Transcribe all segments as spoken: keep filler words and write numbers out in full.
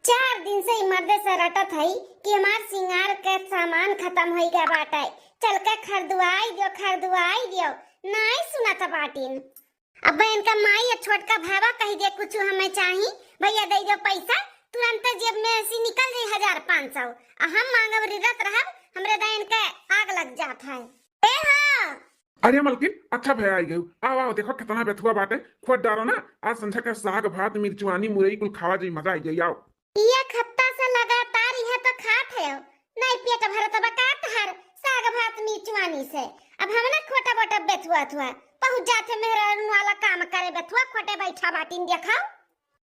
चार दिन से ई मर्दे से रटत हई कि हमार सिंगार के सामान खतम होई गए बाटे, चल के खरीदवाई दियो, खरीदवाई दियो, नाई सुनत बाटिन। अब इनका माई या छोटका भावा कही दे, "कुछ हमें चाही भैया, दे दो पैसा।" तुरंत जेब में ऐसी निकल जाई हजार पाँच सौ, आ हम मांगब, रिरत रहब, हमरे दाई इनके आग लग जात है। ए हाँ। अरे मलकिन, अच्छा भया आई गयू। आओ, आओ, देखो कितना बेथुआ बाटे। खोद डारो ना, आज संझा के साग भात, मिर्चुआनी, मुरई कुल खावा जाई, मजा आई जाई। आओ। एक हफ्ता से लगातार इहे तो खात है, नहीं पेट भरत बा का तहार साग भात मिर्चुआनी से? अब हम ना खोटा बोटा बेथुआ थुआ, पहुँच जाते मेहरारू वाला काम करे, बेथुआ खोटे बैठा बाटिन, देखा।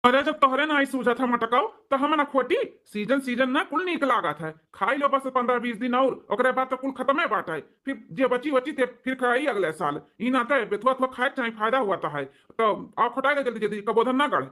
अरे, जब तोहरे नाई सूझत है मटकाओ, तो हम ना खोटी। सीजन सीजन ना कुल नीक लागत है, खाई लो बस पन्द्रह बीस दिन और, ओकरे बाद तो कुल खत्मे बाटे। फिर जे बची बची ते फिर खाई अगले साल। ई नाते बेथुआ थुआ खाए के चाही, फायदा हुआ तो है। तो आओ खोटाई दे जल्दी जल्दी, कबोधन ना गढ़।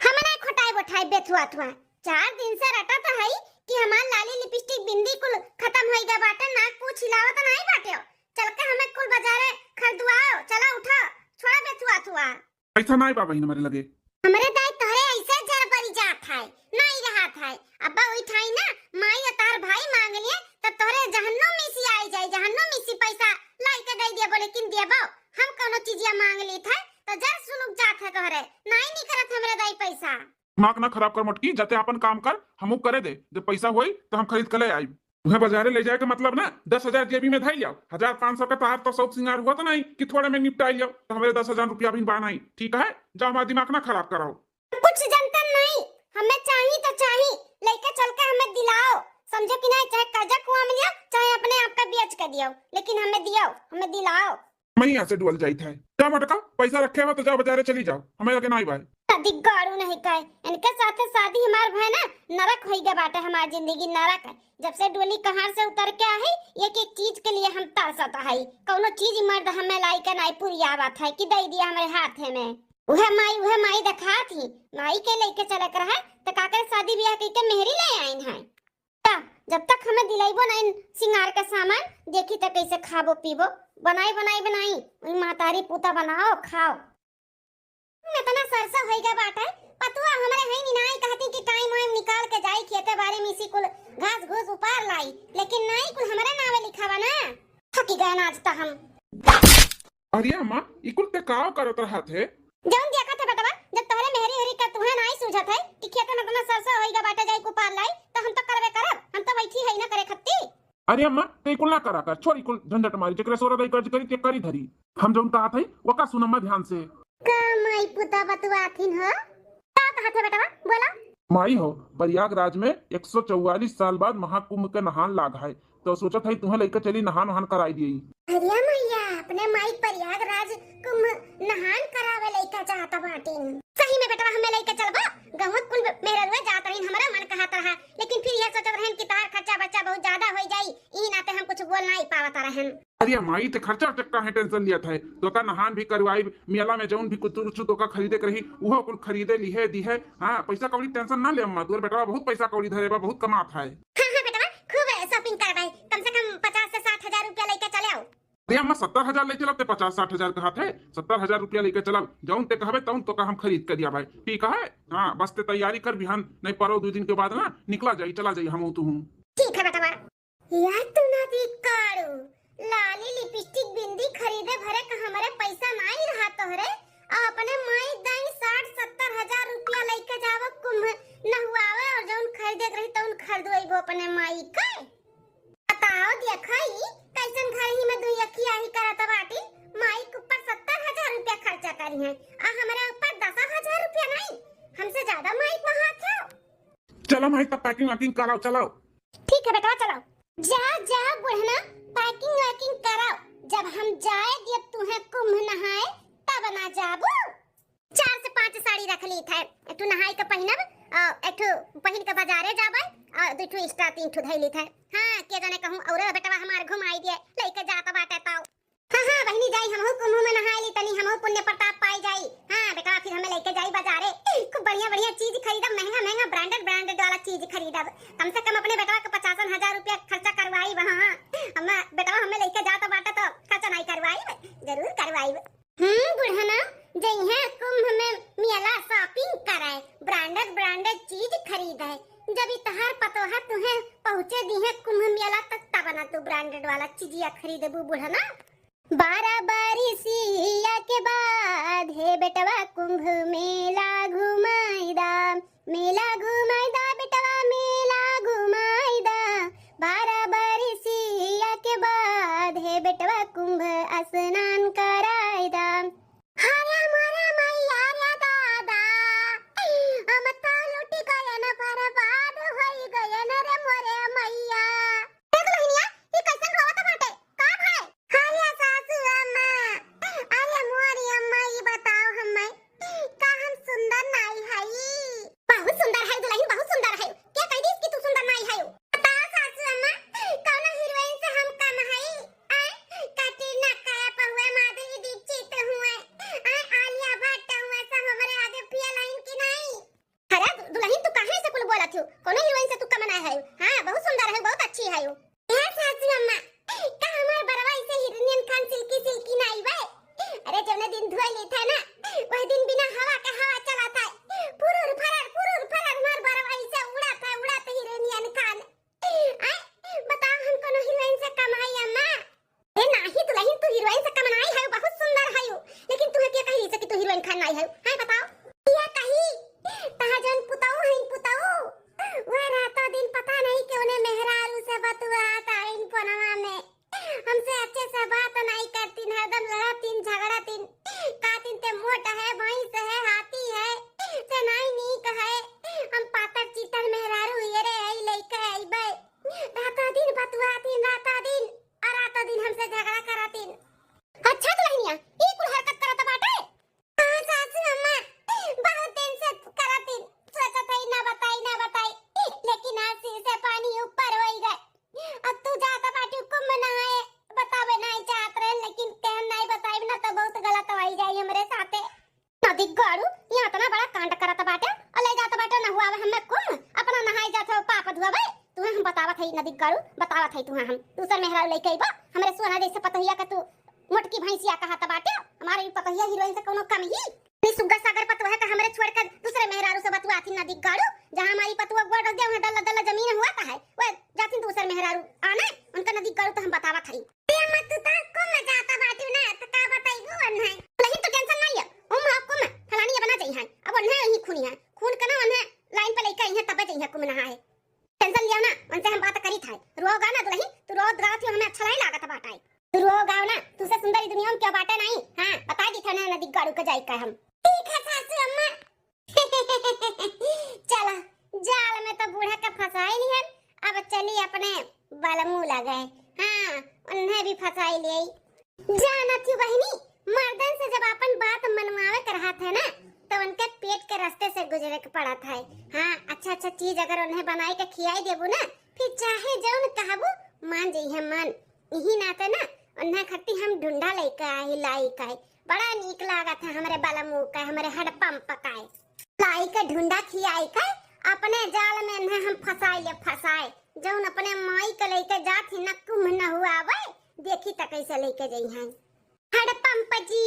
हम ना खोटाई बोटाई बेथुआ थुआ, चार दिन से रटत है कि हमार लाली लिपस्टिक बिंदी कुल खतम होई गए बाटे, नाक पूछ हिलावत नहीं बाटे। चल के हमें कुल बाजारे खरीदवाओ, चला उठा, छोड़ा बेथुआ थुआ। पैसा नाई बा बहिन हमरे लगे। हमरे दाई तोहरे ऐसे जर परी जात है, नाई रहत है। अब्बा वही ठाई ना, माई और तार भाई मांग लिए, तब तोहरे जहन्नुम मिसी आई जाई, जहन्नुम मिसी पैसा लाई के दे दिया, बोले किन दिया बाओ। हम कौनो चीजिया मांग ली थे, तो जर सुलुक जात है तोहरे, नाई निकरत हमरे दाई पैसा। दिमाग ना खराब कर मोटकी, जाते आपन काम कर, हमहू करे दे, जब पैसा होई तो हम खरीद के ले आई। उहे बाजारे ले जाए के मतलब ना, दस हजार जेबी में धइल जाओ, हजार पाँच सौ के तहार तो शौक सिंगार हुआ तो नहीं कि थोड़े में निपटाइल जाओ, तो हमरे दस हजार रुपया भी बा नहीं, ठीक है? जाओ, हमारा दिमाग ना खराब कराओ। कुछ जनतन नहीं, हमें चाही तो चाही, लेके चल के हमें दिलाओ, समझो कि नहीं? चाहे कर्जा कुआ में लिया, चाहे अपने आप का बेच के दियो, लेकिन हमें दियो, हमें दिलाओ। मैं यहाँ से डुअल जाइत है। जा मटका, पैसा रखे हो तो जा बाजारे चली जाओ, हमें लगे नाई बाय। शादी गाड़ू नहीं कहे, इनके साथे शादी हमार भय ना, नरक होई गए बाटे हमार जिंदगी नरक। जब से डोली कहार से उतर के आहे, एक एक चीज के लिए हम तरसत है। कौनो चीज मर्द हमें लाई के नाई पुरियावत है कि दे दिया हमारे हाथे में। उहे माई, उहे माई देखात ही, माई के लेके चले के रहे, तो का करे शादी ब्याह कइके मेहरी ले आइन है। ता, जब तक हमें दिलाइबो नाई सिंगार के सामान, देखी तो कैसे खाबो पीबो, बनाई बनाई बनाई, वही मातारी पूता बनाओ खाओ। इतना सरसा होई गया बाटे, पतुआ हमरे है नी नाई कहती कि टाइम वाइम निकाल के जाई खेते बाड़ी में इसी कुल घास घूस उपार लाई, लेकिन नाई कुल हमरे नावे लिखावा ना। थकी गए ना आज तो हम। अरे अम्मा, ई कुल ते काव करत रहत है? जौन देखत है बेटवा, जब तोहरे मेहरी होरी का तुहे नाई सूझत है कि खेते में इतना सरसा होई गया बाटे जाई कुपार लाई, तो हम तो करबे करब, हम तो बैठी है ना करे खत्ती। अरे अम्मा, ते कुल ना करा कर, छोड़ी कुल झंझट मारी, जेकरे सोरा दाई कर्ज करी, ते करी धरी। हम जौन कहत हई, ओका सुन अम्मा ध्यान से। का माई पुता बतुआथिन हो? का कहत है बेटवा, बोला। माई हो, प्रयागराज में एक सौ चौवालीस साल बाद महाकुंभ के नहान लाग है, तो सोचत हई तुहे लइके चली नहान वहान कराई दिए। अरे मैया, अपने माई प्रयागराज कुंभ नहान करावे लइके जात बाटिन। सही में बेटवा हमें लइके चलबा? गाँव कुल मेहररुए जात रहिन, हमरा मन कहत रहा, लेकिन फिर यह सोचत रहन कि तार खर्चा बर्चा बहुत ज्यादा हो जाई, ई नाते हम कुछ बोल नहीं पावत रहन। अरे माई, ते खर्चा वर्चा काहे टेंशन लियत है? तोका नहान भी करवाई, मेला में जौन भी कुछ रुचु तोका खरीदे के रही, उहो कुल खरीदे लिहे दिहे। हाँ, पैसा कौड़ी टेंशन ना ले अम्मा, तोर बेटवा बहुत पैसा कौड़ी धरे बा, बहुत कमात है। हाँ, हाँ बेटवा, खूब शॉपिंग करवाई, कम से कम पचास से साठ हजार रुपया लेके चले आओ। अरे अम्मा, सत्तर हजार ले चलब ते पचास साठ हजार कहत है, सत्तर हजार रुपया लेके चलब, जौन ते कहबे तौन तोका हम खरीद के दिया भाई, ठीक है? हाँ, बस ते तैयारी कर, बिहान नहीं परो दो दिन के बाद ना निकला जाई, चला जाई हम तू हूँ। ठीक है बेटवा। यार तू ना दी काड़ू, लाली लिपस्टिक बिंदी खरीदे भरे का हमरे पैसा नाई रहा तोहरे, और अपने माई दाई साठ सत्तर हजार रुपया लेके जावो कुंभ नहुआवे और जौन खरीदे के रही तौन खरीदवाइबो अपने माई के। बताओ देखो ई कैसन घर ही में दुई अखिया ही करत बाटी, माई के ऊपर सत्तर हजार रुपया खर्चा करी है, आ हमरे ऊपर दस हजार रुपया नहीं, हमसे ज्यादा माई को हाथ है। चलो माई, तब packing वैकिंग कराओ, चलो। ठीक है बेटवा, चलो। जा, जा बुढ़ना, packing वैकिंग कराओ। जब हम जाए दियब तुहे कुंभ नहाए, तब ना जाबू। चार से पांच साड़ी रख ली थे, एक ठो नहाई के पहिनब, अ, एक ठो पहिन के बाजारे जाबे, अ, दू ठो extra तीन ठो धई ली थे। हाँ, के जाने कहूँ और बेटवा हमार घुमाई दिए, लेके जात बाटे तो। हाँ, हाँ, बहिनी जाई, हमहू कुंभ में नहाए ली तनी, हमहू पुण्य प्रताप पाई जाई। हाँ, बेटवा फिर हमें लेके जाई बाजारे, खूब बढ़िया, बढ़िया चीज खरीदब, महंगा, महंगा branded, branded वाला चीज खरीदब। कम से कम अपने बेटवा के पचासन हजार रुपया खर्चा करवाई वहाँ। हम बेटवा हमें लेके जात बाटे तो खर्चा नहीं करवाई, जरूर करवाई। हम्म, बुढ़ना, जइहे कुंभ में मेला shopping करे, branded branded चीज खरीदे। जब ई तहार पतोहा तुहे पहुँचे दिहे कुंभ मेला तक, तब ना तू branded वाला चीजिया खरीदबू बुढ़ना। बारह बरिसिया के बाद हे बेटवा कुंभ मेला घुमाई दा, मेला घुमाई दा बेटवा, मेला घुमाई दा। बारह बरिसिया के बाद हे बेटवा कुंभ स्नान कराई दा। हरे मोरे मैया रे दादा, हम तो लुटि गयन, बर्बाद होई गयन रे मोरे मैया। ए दुल्हनिया, ई कैसन रोवत बाटे? का भाई? अरे सासू अम्मा, अरे मोरी अम्मा, ई बताओ हम्मे, का हम सुंदर नाई हई? बहुत सुंदर है दुल्हन, बहुत सुंदर है। के कह दिस कि तू सुंदर नाई है? बताओ सासू अम्मा, कौनो हीरोइन से हम कम हई? आय, कटरीना कैफ हुए, माधुरी दीक्षित हुए, आय, आलिया भट्ट हुए, सब हमरे आगे फेल हईन कि नाई? अरे दु-, दुल्हन, तू काहे से कुल बोलत हो? कोनो हीरोइन से तू कम ना है। हाँ, बहुत सुंदर है, बहुत अच्छी है। ए सासू अम्मा, का हमार बरवा ऐसे हिरनियन खान सिल्की सिल्की नाई बे? अरे जौने दिन धोए ली थे ना, वही दिन बिना हवा के हवा चला था। फुरुर फरर, फुरुर फरर हमार बरवा ऐसे उड़ा था, उड़ा था हिरनियन खान। आय, बताओ हम कोनो हीरोइन से कम हई अम्मा? ए नाही दुल्हन, तू हीरोइन से कम नाही है, बहुत सुंदर है, लेकिन तुहे के कही से कि तू हीरोइन खान नाही है? हाँ बताओ। ये कही, तहा जौन पुतऊ है पुतऊ, वह रातों दिन पता नहीं कौने मेहरारू से बतुआत आइन फोनवा में। हमसे अच्छे से बात नहीं करतीन, हरदम लड़तीन, झगड़तीन, कहतीन ते मोट है, भैंस है, हाथी है, ते नहीं नीक है, हम पातर चीतर मेहरारू ये रे, आई लइके अइबे। रातों दिन बतुआतीन, रातों दिन, और रातों दिन हमसे झगड़ा करतीन। अच्छा दुल्हनिया, ई कुल हरकत करत बाटे? हाँ सासू अम्मा, बहुत दिन से करतीन, सोचत हई ना बताई, ना बताई, लेकिन आज सिर से पानी ऊपर होई गए। अब तू जात बाटू कुंभ नहाए, बतावे नहीं चाहत रहे, लेकिन कहन नहीं बताई ना तो बहुत गलत होई जाई हमरे साथे। नदी गाड़ू, यहाँ इतना बड़ा कांड करत बाटे, और ले जात बाटे नहुआवे हमें कुंभ, अपना नहाई जात हो पाप धुआवे। तुहे हम बतावत हई नदी गाड़ू, बतावत हई तुहे हम। दूसर मेहरारू लइके अइबो, हमरे सोना जैसे पतोहिया का तू मोटकी भैंसिया कहत बाटे, हमारे ई पतोहिया हीरोइन से कौनो कम ही? नी सुग्गा सागर पतोह का हमरे छोड़ के दूसरे मेहरारू से बतुआती नदी गाड़ू, जहाँ हमारी पतोह गोड़ रख दे, वहाँ दल्ला दल्ला जमीन हुआ था है, वह जाती दूसर मेहरारू आने, उनका नदी गाड़ू तो हम बतावत हई। ते अम्मा तू तो कुंभ जाता बाटू ना, तो का बताइबू ओन्हे? नहीं तो tension ना लिया, उम हो कुंभ, फलानी अब ना जइहैं, अब ओन्हे यही खूनी है, खून का ना ओन्हे लाइन पे लइके अइहैं तबे जइहैं कुंभ नहाए। Tension लिया ना, उनसे हम बात करी था। रुआओ गा ना दुल्हन, तू रोत गावत हो, हमें अच्छा नहीं लागत बाटे। तू रुआओ गाओ ना, तुझसे सुंदर ई दुनिया में क्या बाटे नहीं? हाँ, बता दी था ना नदी गाड़ू के जाई का हम। ठीक है सासू अम्मा। चला, जाल में तो बूढ़ा का फंसाई लिहन, अब चली अपने बलमू लगे। हाँ, उन्हें भी फंसाई ले। जानत ही बहिनी, मर्दन से जब अपन बात मनवावे के रहत है ना, तो उनके पेट के रास्ते से गुजरे के पड़त है। हाँ, अच्छा अच्छा चीज अगर उन्हें बनाई के खियाई देबू ना, फिर चाहे जौन कहबू, मान जइहे मन। यही नाते ना, उन्हें खत्ती हम ढूंढा लइके आई, लाई के आई। बड़ा नीक लागत है हमरे बलमू के, हमरे हडपंप के। लाई के ढूंढा खियाई के, अपने जाल में उन्हें हम फंसाई ले, फंसाए। जौन अपने माई के लइके जात ही ना कुंभ नहुआवे, देखी त कैसे लइके जइहैं। हडपंप जी,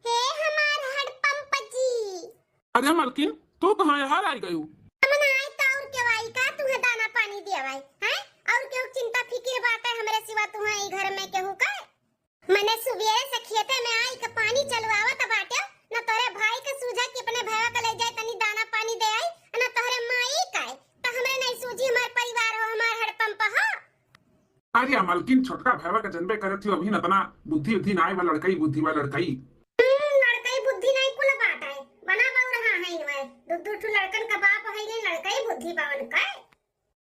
हे हमार हडपंप जी। अरे मलकिन, तू कहाँ यहाँ आई गयू? हम ना आई तो और केहू आई का तुहे दाना पानी देवाई, हैं? और केहू चिंता फिकिर बाटे हमरे सिवा तुहे ई घर में केहू का? मने सुबेरे से खेते में आई के पानी चलवावत बाटे, न तोरे भाई के सूझा कि अपने भैया के ले जाए तनी दाना पानी दे आई, न तोहरे माई का, त हमरे नहीं सूझी हमार परिवार हो, हमार हडपंप हो। अरे मलकिन, छोटका भैया के जनबे करत हो, अभी न इतना बुद्धि उद्धि नाई बा, लड़कई बुद्धि बा, लड़कई। हम्म, लड़कई बुद्धि नाई कुल बात है, बना बहु रहा है इनमें, दू दू ठू लड़कन का बाप है, नहीं लड़कई बुद्धि बा उनका।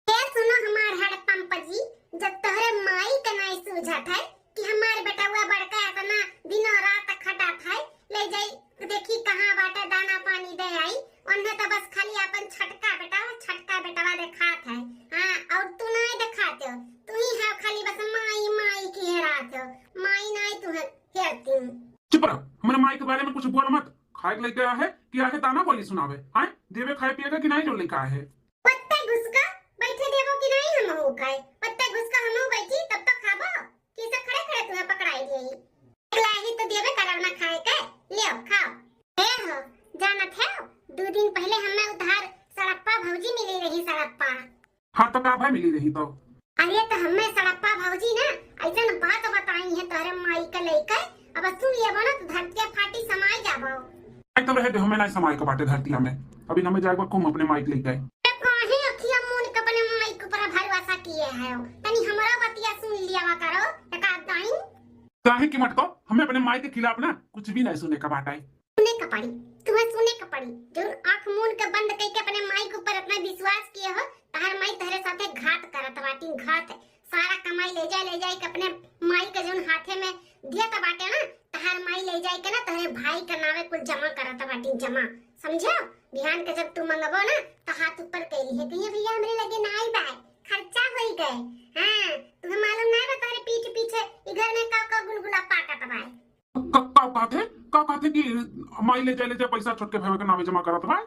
ए सुनो हमार हडपंप जी, जब तोहरे माई के नाई सूझत है कि हमार बेटवा बड़का इतना दिनों रात खटत है, ले जाई देखी कहाँ बाटे दाना पानी दे आई, उन्हें तो बस खाली अपन छटका बेटवा, छटका बेटवा देखात है। हाँ, और तू नाई देखाते हो, तू ही है खाली बस माई माई की हेरात हो, माई नाई तू है, हेरती हूँ। चुप रह, हमरे माई के बारे में कुछ बोल मत। खाए के लेके आया है कि आके ताना बोली सुनावे? हाँ, देवे खाए पिए का कि नहीं जो लेके आया है? पत्ते घुसका बैठे देबो कि नहीं हमहू खाए? पत्ते घुसका हमहू बैठी तब तो खाबो। कैसे खड़े खड़े तुम्हें पकड़ाई दिए? एकला ही तो देबे करब ना खाए के, लियो खाओ। ए हो, जानत है, दो दिन पहले हमें उधार सड़प्पा भौजी मिली रही, सड़प्पा। हाँ, तो का भाई मिली रही तो? अरे, तो हमें सड़प्पा भौजी ना ऐसन बात बताई है तोहरे माई के लेके, अब सुन लेबो ना तो धरतिया फाटी समाई जाबो। आई तो रहे दे, हमें ना समाई के बाटे धरतिया में, अभी हमें जाए बा कुम अपने माई के लेके। ए, काहे अखिया मून के अपने माई के ऊपर भरोसा किए है? तनी हमरा बतिया सुन लियावा करो, एक आध दाइन। काहे की मटको, हमें अपने माई के खिलाफ ना कुछ भी नहीं सुने का बाटे। सुने का पड़ी, तुम्हें सुने का पड़ी। जौन आँख मून के बंद कइके अपने माई के ऊपर अपना विश्वास किए हो, तहार माई तहरे साथे घात करत बाटी, घात। सारा कमाई ले जाए, ले जाए के अपने माई के जौन हाथे में दिया त बाटे ना, तहार माई ले जाए के ना तहरे भाई के नावे कुल जमा करत बाटी, जमा। समझो? बिहान के जब तू मंगबो ना, तो हाथ ऊपर कइली है, कहिए, "भैया, हमरे लगे नाई बा, खर्चा होई गए।" हाँ, तुम्हें मालूम ना बा तहरे पीठ पीछे ई घर में का का गुलगुला पाकत बा। क-, का कहत है? का कहत है कि माई ले जा, ले जा, पैसा छोटके भाई के नामे जमा करत बा?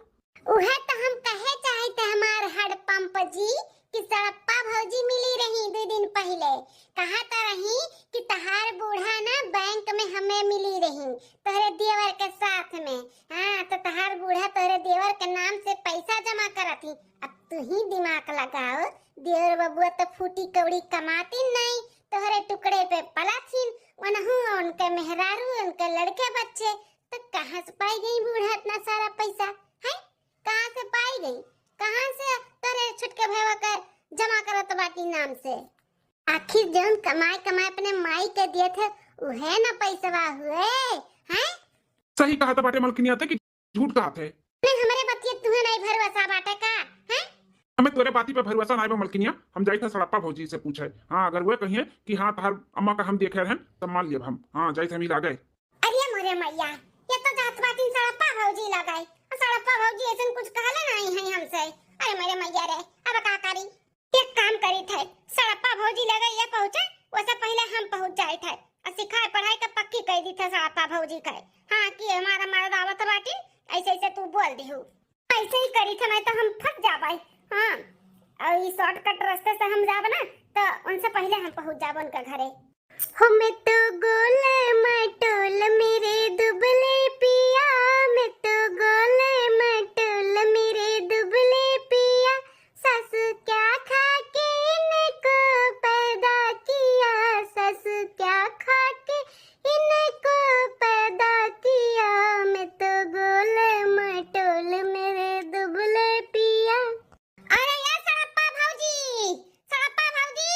उहे तो हम कहे चाहित है हमार हड़पंप जी कि सड़प्पा भौजी मिली रही दो दिन पहले, कहत रही कि तहार बूढ़ा ना बैंक में हमें मिली रही तोहरे देवर के साथ में। हाँ, तो तहार बूढ़ा तोहरे देवर के नाम से पैसा जमा करत ही। अब तू ही दिमाग लगाओ, देवर बबुआ तो फूटी कौड़ी कमाती नहीं, तोहरे टुकड़े पे पलथिन, वनहु उनके मेहरारू, उनके लड़के बच्चे, तो कहाँ से पाई गई बूढ़ा इतना सारा पैसा? हैं? कहाँ से पाई गई? कहाँ से तोरे छोटके भैया के जमा करत बाटी नाम से? आखिर जौन कमाए कमाए अपने माई के दिए थे, उहे ना पैसवा हुए, हैं? सही कहा तो बाटे मलकिनिया थे कि झूठ कहा थे। नहीं, हमरे बतिये तुहे नहीं भरोसा बाटे का, हैं? हमें तोरे बाती पे भरोसा नहीं बा मलकिनिया, हम जाई था सड़प्पा भौजी से पूछे। हाँ, अगर वो कहिए कि हाँ, तहार अम्मा का हम देखे रहन, तब मान लियब हम। हाँ, जाई थे हम ही लागे। अरे मोरे मैया, ये तो जात बाटिन सड़प्पा भौजी लगाई। सड़प्पा भौजी ऐसन कुछ कहले नहीं है हमसे। अरे मोरे मैया रे, अब का करी? एक काम करी थे, सड़प्पा भौजी लगे ये पहुँचे, वैसे पहले हम पहुँच जाए थे। और सिखाए पढ़ाई का पक्की कह दी थे सड़प्पा भौजी के। हाँ, कि हमारा मर्द आवत बाटिन, ऐसे ऐसे तू बोल दिहू। ऐसे ही करी थे, नहीं तो हम फंस जाबे। हाँ, और ये shortcut रास्ते से हम जाब ना, तो उनसे पहले हम पहुँच जाब उनका घरे। हो मैं तो गोल मटोल मेरे दुबले पिया, मैं तो गोल मटोल मेरे दुबले पिया, सासू क्या खा के इनको पैदा किया, सासू क्या खा के इनको पैदा किया, मैं तो गोल मटोल मेरे दुबले पिया। अरे यार सड़प्पा भौजी, सड़प्पा भौजी,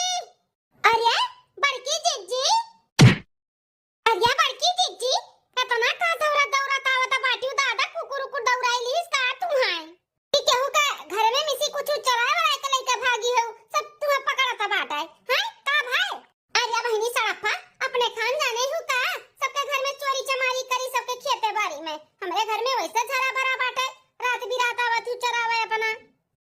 अरे बड़की जिज्जी, अरे बड़की जिज्जी, कतना का दौरा दौरा तावत बाटिउ दादा, कुकुर उकुर दौड़ाई लीस का तू हैं? कि केहू का घर में मिसी कुछ चराए वराए के लइका भागी हो, सब तुम्हें पकड़त बाटे, हैं? का भाई? अरे बहिनी सड़प्पा, अपने खानदाने हु का? सबके घर में चोरी चमारी करी, सबके खेते बारी में। हमरे घर में वैसे झरा भरा बाटे, रात बिरात आवत हु चरावे अपना।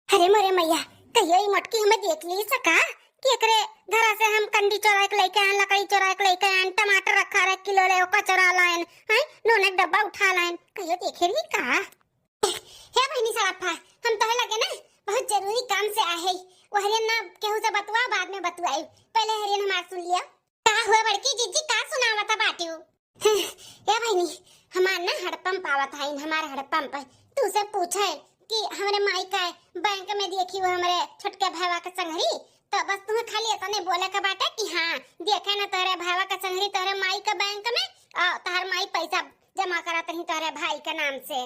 अरे मोरे मैया, कहियो ई मोटकी हमें देख ली सका कि एकरे घरा से हम कंडी चोराए के लइके आएन, लकड़ी चोराए के लइके आएन, टमाटर रखा रहे किलो ले ओका चोरा लाएन, हैं? नून एक डब्बा उठा लाएन, कहियो देखे रही का? हे बहिनी सड़प्पा, हम तोहे लगे ना बहुत जरूरी काम से आए हई। ओहरे ना केहू से बतुआ, बाद में बतुआई, पहले हरियन हमार सुन लिया। का हुआ बड़की जिज्जी, का सुनावत बाटिउ? हे बहिनी, हमार ना हड़पंप आवत है, हमार हड़पंप। तू से पूछे कि हमरे माई का बैंक में देखी वो हमरे छोटके भावा के संगरी, तो बस तुम्हें खाली इतने बोले के बाटे कि हाँ, देखे ना तोहरे भावा के संगरी तोहरे माई के बैंक में, और तोहर माई पैसा जमा करत रही तोहरे भाई के नाम से।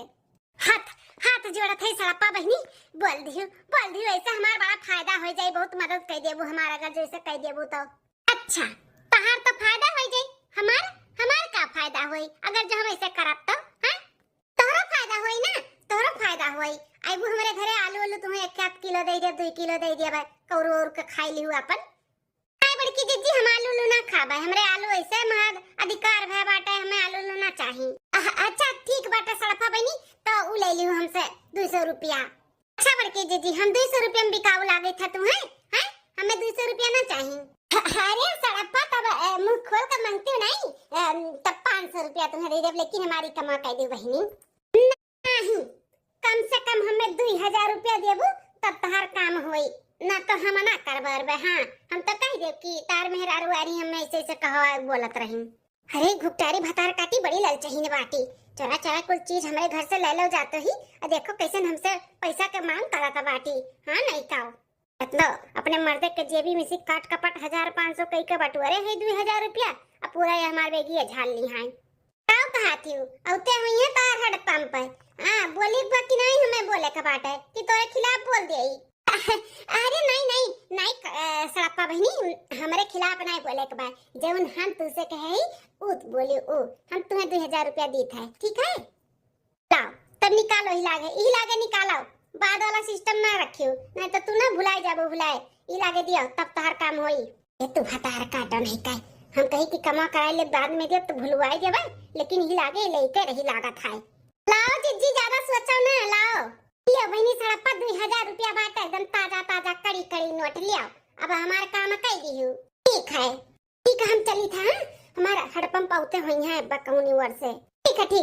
हाथ, हाथ जोड़त है सड़प्पा बहिनी, बोल दिहु, बोल दिहु, ऐसे हमार बड़ा फायदा हो जाई, बहुत मदद कर देबू हमार, अगर जैसे कर देबू तो। अच्छा, तहार तो फायदा हो जाई, हमार, हमार का फायदा होई अगर जो हम ऐसे करब तो, हैं? तोहरो फायदा होई ना, तोहरो फायदा होई। आइबू हमरे घरे आलू, आलू तुम्हें एक आध किलो दे देब, दो किलो दे देब, कौरू और के खाई लिहू अपन। नहीं बड़की जिज्जी, हम आलू उलू ना खाबे, हमरे आलू ऐसे महग अधिकार भय बाटे, हमें आलू उलू ना चाही। अह, अच्छा ठीक बाटे सड़प्पा बहिनी, तो उ ले लिहू हमसे दो सौ रुपया। अच्छा बड़की जिज्जी, हम दो सौ रुपया में बिकाऊ लागे था तुम्हें, हैं? हमें दो सौ रुपया ना चाही। अरे सड़प्पा, तब, अ, मुंह खोल के मांगती हो नहीं, अ, तब पाँच सौ रुपया तुम्हें दे देब, लेकिन हमारी कमा कर दो बहिनी। नहीं, कम से कम हमें दो हजार रुपया देबू, तब तहार काम होई, ना तो हम ना करबरबे। हाँ, हम तो कह देब कि तार मेहरारू आरी हमें ऐसे ऐसे कहो बोलत रही। अरे घुपटारी भतार काटी बड़ी ललचहीन बाटी। चोरा चोरा कुल चीज हमरे घर से ले लो जातो ही। अ देखो कैसन हमसे पैसा के मांग करत बाटी। हाँ नहीं काओ। मतलब अपने मर्दे के जेबी में से काट कपट हजार पाँच सौ कई के बटुअरे है दुई हजार रुपया। अब पूरा ये हमार बेगिया झाल ली हैं। काओ कहा थी? औते हुई है तार हड़कम पर। हाँ बोली बा कि नहीं हमें बोले के बाटे कि तोरे खिलाफ बोल दे। अरे नहीं नहीं नहीं, अ, सड़प्पा बहनी, हमरे खिलाफ नहीं बोले के बा। जौन हम तुझसे कहे ही, उ बोली उ। हम तुम्हें दुई हजार रुपया दीत है, ठीक है? लाओ, तब निकालो ही लागे, ही लागे निकालो। बाद वाला सिस्टम ना रखियो, नहीं तो तू ना भुलाए जाबो भुलाए। ही लागे दियो, तब तोहर काम होई। ये तू भतार काटो नहीं काहे? हम कही कि कमा कराए ले बाद में दियो तो भुलवाए देबे, लेकिन ही लागे लेके रही लागत है। लाओ जिज्जी, ज्यादा सोचो ना, लाओ। लियो बहनी सड़प्पा, दुई हजार रुपया बाटे, एकदम ताजा ताजा कड़ी कड़ी नोट लियो। अब हमार काम कई दिहू। ठीक है, ठीक है, हम चली था, हाँ? हमारा हड़पम पाउते होई हैं अब्बा कौनी ओर से। ठीक है, ठीक।